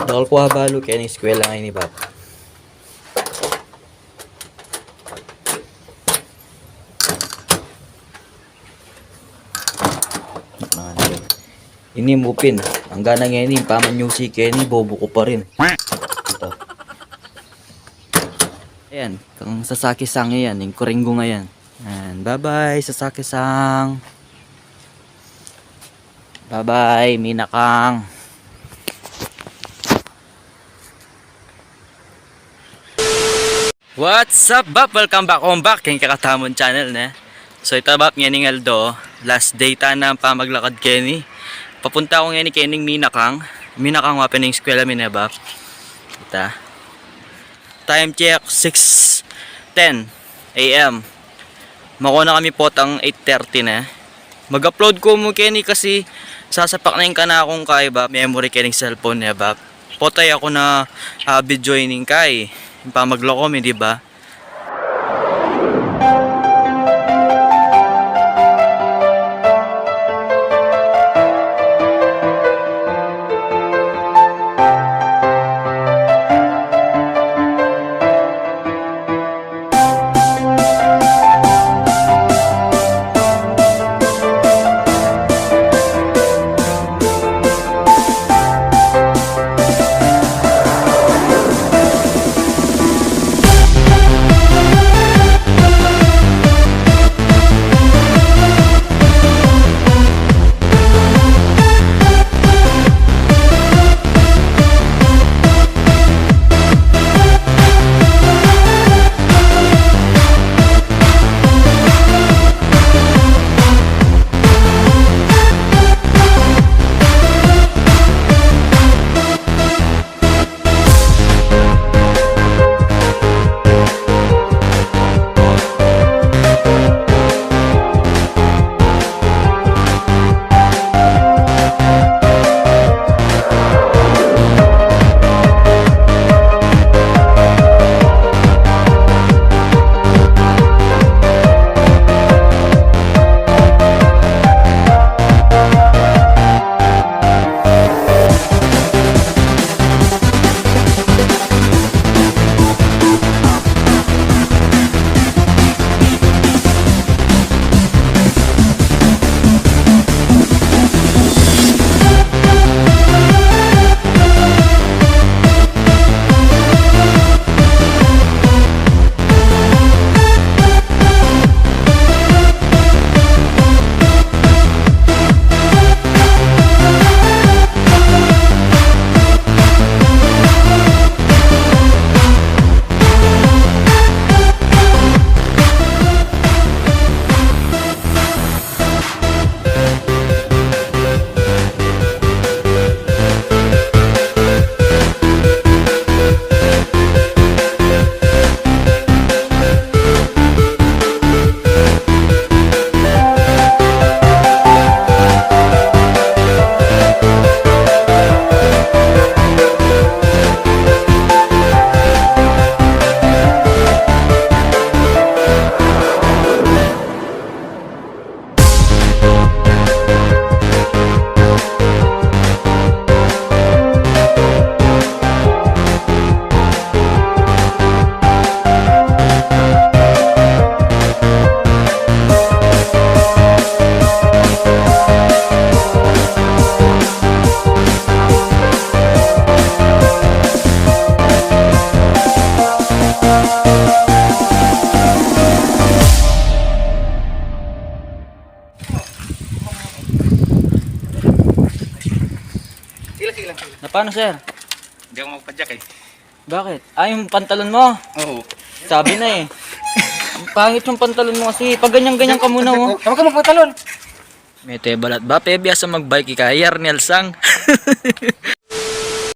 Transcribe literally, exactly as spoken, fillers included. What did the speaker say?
Dakal ku abalu keni eskwela ngeni, Bap. Ini mupin. Anggang ngeni, pamanyusi keni, bobo ku pa rin. Ito. Ayan, kang Sasaki-sang yan, ing kuring ku ngeni. Ayan, bye-bye, Sasaki-sang. Bye-bye, Mina-kang. What's up, Bap? Welcome back, welcome back keng kekatamung channel, ne? So, ita, Bap, ngening aldo, last day ta na pamaglakad keni. Papunta ku ngeni kening Mina-kang. Mina-kang wa pin ing eskwela mi, ne, Bap? Ita. Time check, six ten A M. Mako na kami potang eight thirty na. Mag-upload ku mu keni kasi sasapak na ing kanakung kaiba, memory kening cellphone ne, Bap. Potang aku na, ah, video ining kai. Ing pamaglako mi, di ba? Sila, sila, sila. Na, paano, sir? Hindi ako magpadyak eh. Bakit? Ah, yung pantalon mo? Oo. Sabi na eh. Pangit yung pantalon mo kasi. Pag ganyan-ganyan ka muna, oh. Huwag ka magpantalon. Mete balat ba? Pe, biasa magbike ka. Yar Nelsang.